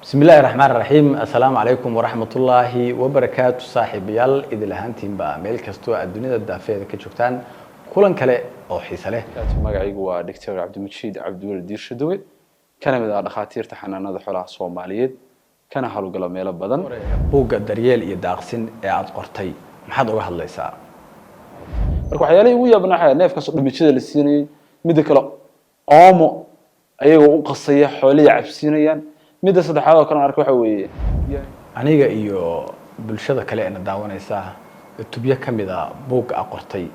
Bismi illaahi raxmaan raxiim. Assalaamu calaykum waraxmatullaahi wabarakaatu. Saaxiibayaal, idil ahaantiinba meel kastoo aad dunida daafeeda ka joogtaan, kulan kale oo xiise leh. Magacaygu waa Doctor Cabdimajiid Cabdiweli Diirshadowe, kana mid ah dhakhaatiirta xanaanada xoolaha Soomaaliyeed, kana howlgala meelo badan. Buugga Daryeel iyo Daaqsin ee aada qortay, maxaad uga hadlaysaa? Marka waxyaalihii ugu yaabna waxay neefkaasoo dhimijada la siinayay, midda kale oomo ayagoo u qasaya xoolihii cabsiinayaan. Midda saddexaad oo kale aan arka waxa weeye Aniga iyo bulshada kale eena daawanaysa, tubyo ka mid a buugga a qortay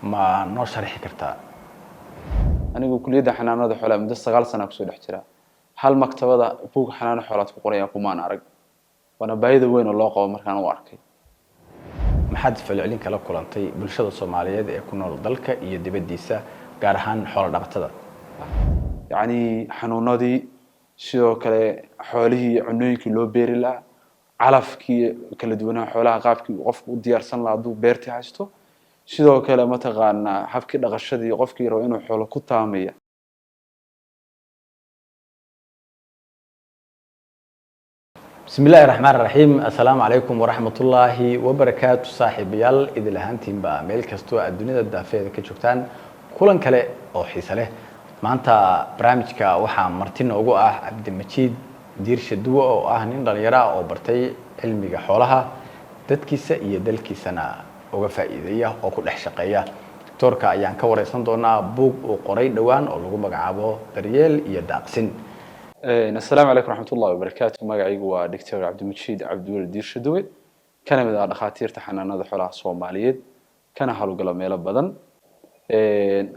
ma noo sharxi kartaa? Anigu kuliyadda xanaanada xoolaha muddo 9 sana kusoo dhex jira. Hal maktabada buug xanaano xoolaad ku qoraya kumaan arag, waana baahida weyn oo loo qabo markaan u arkay. Maxaad falcelin kala kulantay bulshada Soomaaliyeed ee ku nool dalka iyo dibaddiisa, gaar ahaan xoolo dhaqatada? Yacni xanuunadii, sidoo kale xoolihii cunooyinkii loo beeri lahaa, calafkii kala duwanaa xoolaha, qaabkii uu qofku u diyaarsan lahaa hadduu beertii haysto, sidoo kale mataqaanaa habkii dhaqashadii qofkii rabo inuu xoolo ku taamaya. Bismi illaahi raxmaan raxiim. Assalaamu calaykum waraxmatullaahi wabarakaatu. Saaxiibayaal, idil ahaantiinba meel kastoo aad dunida daafeeda ka joogtaan, kulan kale oo xiise leh. Maanta barnaamijka waxaa marti noogu ah Cabdimajiid Diirsha Duwe, oo ah nin dhalinyaro ah oo bartay cilmiga xoolaha, dadkiisa iyo dalkiisana uga faa'iideeya oo ku dhex shaqeeya. Doctoorka ayaan ka wareysan doonaa buug uu qoray dhowaan oo lagu magacaabo Daryeel iyo Daaqsin. Assalaamu calaykum raxmatullahi wabarakaatu. Magacaygu waa Doctor Cabdimajiid Cabdiweli Diirshadowe, kana mid ah dhakhaatiirta xanaanada xoolaha Soomaaliyeed, kana howlgala meelo badan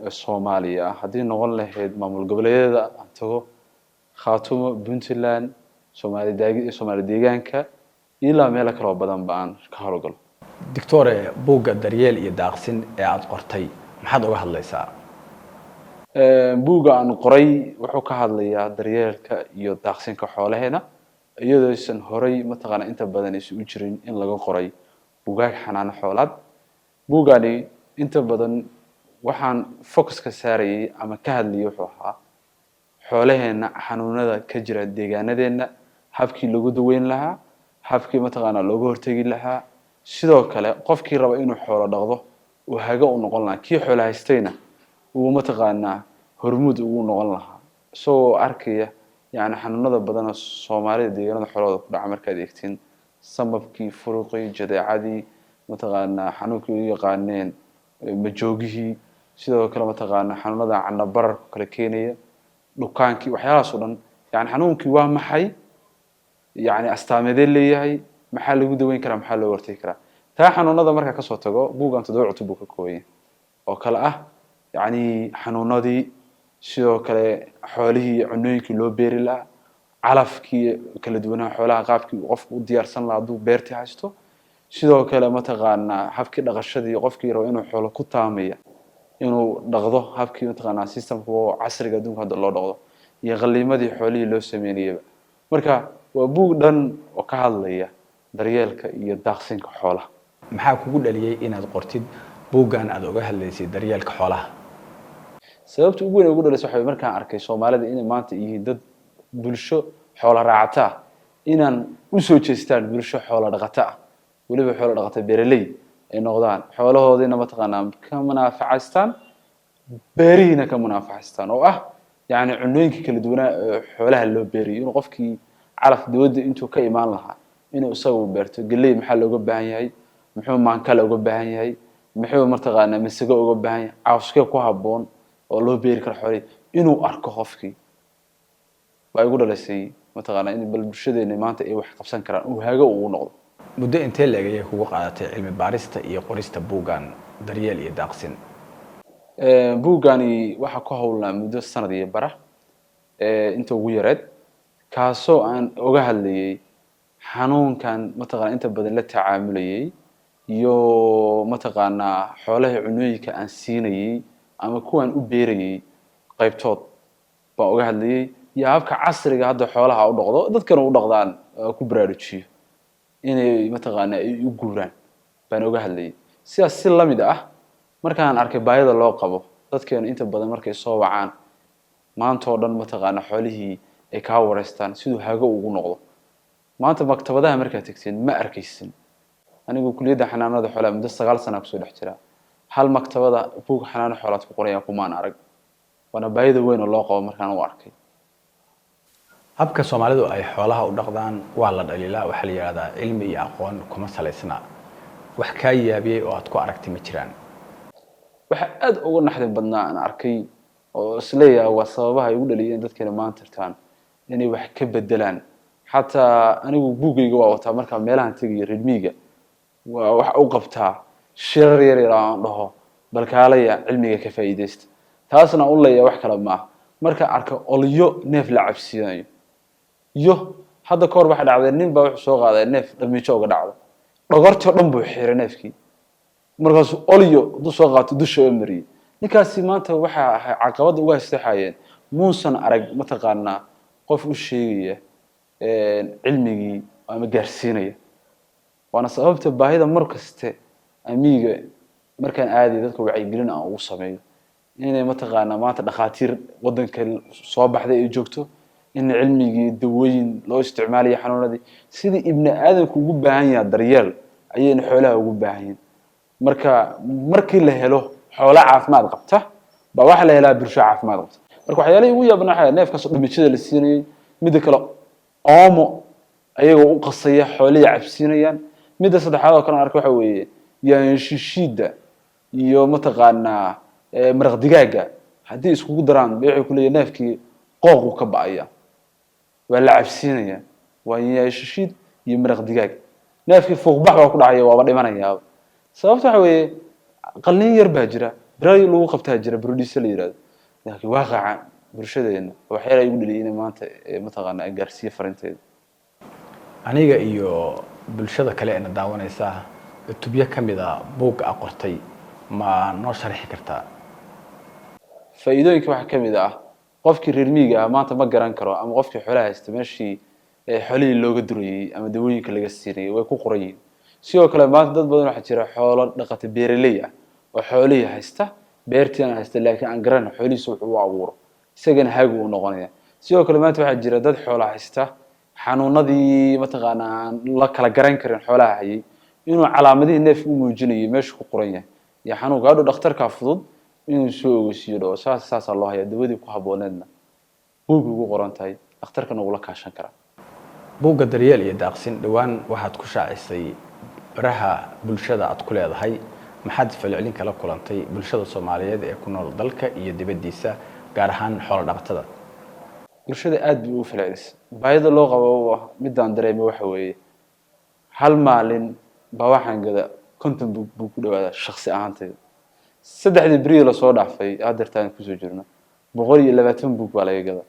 Soomaaliya ah, haddii noqon lahayd maamul goboleedyada aan tago, Khaatumo, Puntland, Soomaali daagi, Soomaali deegaanka, ilaa meelo kaloo badan ba aan ka howlgalo. Doctore, buugga Daryeel iyo Daaqsin ee aada qortay, maxaad uga hadlaysaa? Buugga aan qoray wuxuu ka hadlayaa daryeelka iyo daaqsinka xoolaheena, iyadoo aysan horay mataqaana inta badan aysan u jirin in laga qoray bugaag xanaano xoolaad. Buuggani inta badan waxaan focuska saarayay ama ka hadlayay wuxuu ahaa xoolaheena xanuunada ka jira deegaanadeenna, habkii lagu daweyn lahaa, habkii mataqaana looga hortegi lahaa, sidoo kale qofkii raba inuu xoolo dhaqdo uu hago u noqon lahaa, kii xoolo haystayna uu mataqaanaa hormuud ugu noqon lahaa, isagoo arkaya yani xanuunada badanoo Soomaalida deegaanada xoolahooda ku dhaca. Markaad eegtiin sambabkii, furuqii, jadeecadii, mataqaanaa xanuunkii u yaqaaneen majoogihii, sidoo kale mataqaanaa xanuunada canabararka kale keenaya, dhukaankii, waxyaalahaas oo dhan. Yani xanuunkii waa maxay, yani astaameedee leeyahay, maxaa lagu daweyn karaa, maxaa looga hortegi karaa? Taa xanuunada markaa kasoo tago, buuggan 7 cutub buu ka kooban yahay oo kale ah yacni xanuunadii, sidoo kale xoolihii cunooyinkii loo beeri lahaa, calafkii kala duwanaa xoolaha, qaabkii uu qofku u diyaarsan lahaa hadduu beertii haysto, sidoo kale mataqaanaa habkii dhaqashadii qofkii rabo inuu xoolo ku taamaya inuu dhaqdo, habkii mataqaanaa systemka oo casriga adduunka hadda loo dhaqdo, iyo qaliimadii xoolihii loo sameynayaba. Marka waa buug dhan oo ka hadlaya daryeelka iyo daaqsinka xoolaha. Maxaa kugu dhaliyey inaad qortid buuggan aada uga hadlaysay daryeelka xoolaha? Sababta ugu weyn ee ugu dhalaysa waxa wey markaan arkay Soomaalida inay maanta yihiin dad bulsho xoolo raacata ah, inaan usoo jeestaan bulsho xoolo dhaqata ah, weliba xoolo dhaqata beeraley ay noqdaan, xoolahoodiina mataqaanaa ka munaafacaystaan, beerihiina ka munaafacaystaan, oo ah yani cunooyinka kala duwanaa ee xoolaha loo beeriyo, inuu qofkii calaf dibadda intuu ka imaan lahaa inuu isagu beerto. Geley maxaa looga baahan yahay, muxuu maankale uga baahan yahay, muxuu mataqaanaa masago uga baahan yahay, cawskee ku habboon oo loo beeri karo xoolihii, inuu arko qofkii, baa igu dhalisay mataqaanaa in bal bulshadeena maanta ay wax qabsan karaan, uu hago ugu noqdo. Muddo intee leeg ayay kugu qaadatay cilmi baarista iyo qorista buuggan Daryeel iyo Daaqsin? Buuggani waxaa ku howlnaa muddo sanad iyo bara inta ugu yareed, kaasoo aan uga hadlayay xanuunkan mataqana inta badan la tacaamulayay iyo mataqaanaa xoolaha cunooyinka aan siinayay ama kuwaan u beerayay qaybtood baan uga hadlayay, iyo habka casriga hadda xoolaha u dhaqdo dadkana u dhaqdaan ku baraarujiyo inay mataqaanaa ay u guuraan baan uga hadlayay. Sidaas si lamid ah, markaan arkay baahida loo qabo, dadkeenu inta badan markay soo wacaan maanta oo dhan mataqaanaa xoolihii ay kaa wareystaan siduu hago ugu noqdo. Maanta maktabadaha markaad tegteen ma arkaysin. Anigu kuliyadda xanaanada xoolaha muddo 9 sana kusoo dhex jira, hal maktabada buug xanaano xoolaad ku qoraya kumaan arag. Waana baahida weyn oo loo qabo markaan u arkay. Habka Soomaalidu ay xoolaha u dhaqdaan waa la dhaliilaa. Waxaa la yidhahdaa cilmi iyo aqoon kuma salaysna. Wax kaa yaabiyey oo aad ku aragtay ma jiraan? Waxaa aada uga naxdin badnaa aan arkay oo isleeyahay waa sababaha ay ugu dhaliyeen dadkeena maanta irtaan inay wax ka bedelaan. Xataa anigu buuggayga waa wataa markaa meelahan tegayo reer miyiga, waa wax u qabtaa shirar yar yar aan dhaho balkaalaya cilmiga ka faa'iidaysta. Taasna u leeyahay wax kale maaha, marka arka olyo neef la cabsiinayo. Iyo hadda kahor waxa dhacday, nin baa wuxuu soo qaaday neef dhamiijo uga dhacda, dhogortii oo dhan buu xiray neefkii, markaasuu olyo hadduu soo qaato dusha oo mariyey. Ninkaasi maanta waxa ahay caqabadda uga haysteexayeen muusan arag mataqaanaa qof u sheegaya cilmigii ama gaarsiinaya. Waana sababta baahida mar kaste amiiga markaan aaday dadka wacyigelin aan ugu sameeyo inay mataqaanaa maanta dhakhaatiir waddanka soo baxday ay joogto, in cilmigii dawooyin loo isticmaalayo xanuunadii. Sidii ibni aadamku ugu baahan yahay daryeel ayayna xoolaha ugu baahan yihin. Marka markii la helo xoolo caafimaad qabta baa waxaa la helaa bulsho caafimaad qabta. Marka waxyaalihii ugu yaabna waxaa neefkaasoo dhamijada la siinayay, midda kale oomo ayagoo u qasaya xoolihii cabsiinayaan. Midda saddexaad oo kale aan arka waxa weeye yaanshishiida iyo mataqaanaa maraq digaaga haddii iskugu daraan bay waxay ku leeyihin neefkii qooqu ka ba'aya, waa la cabsiinaya. Waa yaashishiid iyo maraq digaag, neefkii fuuqbax baa ku dhacaya, waaba dhimanayaaba. Sababta waxa weeye qalliin yar baa jira, biraay lagu qabtaa jira, producer la yirahdo. Laakiin waaqaca bulshadeena waxyaala igu dhaliyay inay maanta mataqaanaa gaarsiiyo farinteeda. Aniga iyo bulshada kale eena daawanaysa, cutubyo ka mid a buugga a qortay ma noo sharxi kartaa? Faa'iidooyinka waxaa ka mid ah qofkii reer miyiga ah maanta ma garan karo, ama qofkii xoolaha haysta meeshii xoolihii looga durayey ama dawooyinka laga siinayay way ku qoran yihiin. Sidoo kale maanta dad badan waxaa jira xoolo dhaqata beeraley ah oo xoolihii haysta, beertiina haysta, laakiin aan garan xoolihiisa wuxuu u abuuro, isagana hagu u noqonaya. Sidoo kale maanta waxaa jira dad xoola haysta, xanuunadii mataqaanaa aan la kala garan karin xoolaha hayay, inuu calaamadihii neefka u muujinayay meeshu ku qoran yahay iyo xanuunka hadhow dhakhtarkaa fudud inuu soo ogeysiiyo, dhaho saas saasaa loo hayaa, dawadii ku habbooneedna buugga ugu qoran tahay, dhakhtarkana ula kaashan karaa. Buugga Daryeel iyo Daaqsin dhowaan waxaad ku shaacisay baraha bulshada aad ku leedahay. Maxaad falcelin kala kulantay bulshada Soomaaliyeed ee ku nool dalka iyo dibaddiisa, gaar ahaan xoolo dhaqatada? Bulshada aad bay ugu falcelisay. Baahida loo qabo midaan dareemay waxa weeye hal maalin baa waxaan gada 50 buug buu ku dhawaadaa shaksi ahaantayda. 3dii berii lasoo dhaafay haddeertaan kusoo jirno 120 buug baa laga gadaa.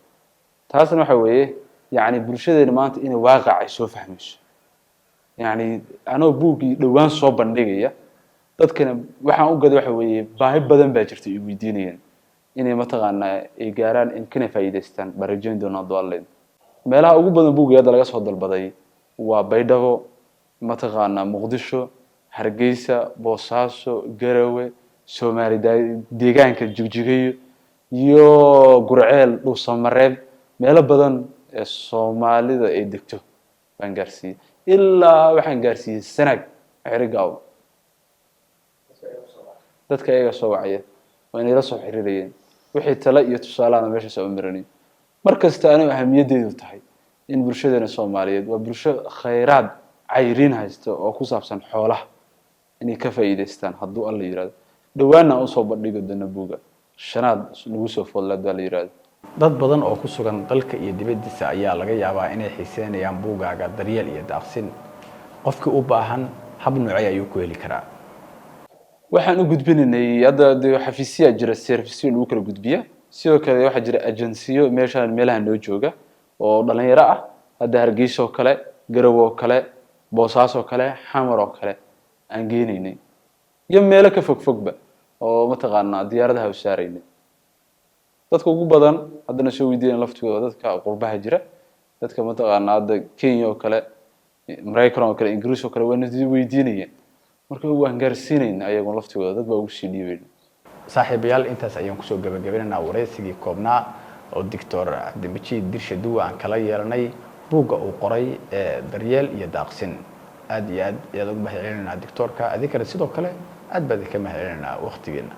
Taasna waxa weeye yacni bulshadeena maanta inay waaqac ay soo fahmayso. Yacni anoo buuggii dhowaan soo bandhigaya, dadkana waxaan u gaday waxa weeye baahi badan baa jirta ay weydiinayaan inay mataqaanaa ay gaaraan in kana faa'iidaystaan baan rajayn doonaa dualeyn. Meelaha ugu badan buugga hadda laga soo dalbaday waa Baydhabo, mataqaanaa Muqdisho, Hargeysa, Boosaaso, Garowe, Soomaali deegaanka Jigjigayo iyo Gurceel, Dhuusamareeb, meelo badan ee Soomaalida ay degto baan gaarsiiyey. Ilaa waxaan gaarsiiyey Sanaag, Xerigaawo. Dadka iyaga soo wacaya waa inay la soo xiriirayeen wixii tale iyo tusaalahana meeshaas u maranay. Mar kasta anigu ahamiyaddeedu tahay in bulshadeena Soomaaliyeed waa bulsho khayraad cayriin haysta oo ku saabsan xoolaha inay ka faa'iidaystaan hadduu Alla yirahdo. Dhowaanna aan usoo bandhigi doono buuga shanaad nagu soo foodla hadduu Alla yirahdo. Dad badan oo ku sugan dalka iyo dibaddiisa ayaa laga yaabaa inay xiiseynayaan buuggaaga Daryeel iyo Daaqsin. Qofkii u baahan hab noocee ayuu ku heli karaa? Waxaan u gudbinaynay hadda dee xafiisyaa jira, serviceyo lagu kala gudbiya. Sidoo kale waxaa jira agensiyo meeshaan meelaha noo jooga oo dhalinyaro ah, hadda Hargeysa oo kale, Garowe oo kale, Boosaaso oo kale, Xamar oo kale aan geenaynay, iyo meelo ka fog fogba oo mataqaanaa diyaaradaha u saaraynay. Dadka ugu badan haddana soo weydiinaya laftigooda dadka qurbaha jira, dadka mataqaanaa hadda Kenya oo kale, Maraykan oo kale, Ingiriis oo kale waana weydiinayeen. Marka waan gaarsiinayna ayagoon laftigooda dad baa ugu sii dhiibayna. Saaxiibayaal, intaas ayaan kusoo gabagabinaynaa wareysigii koobnaa oo Doctor Cabdimajiid Dirshe Duwa aan kala yeelanay. Buugga uu qoray ee Daryeel iyo Daaqsin. Aad iyo aad ayaad uga mahad celinaynaa doctoorka. Adinkana sidoo kale aad baa idinka mahad celinaynaa waqtigeena.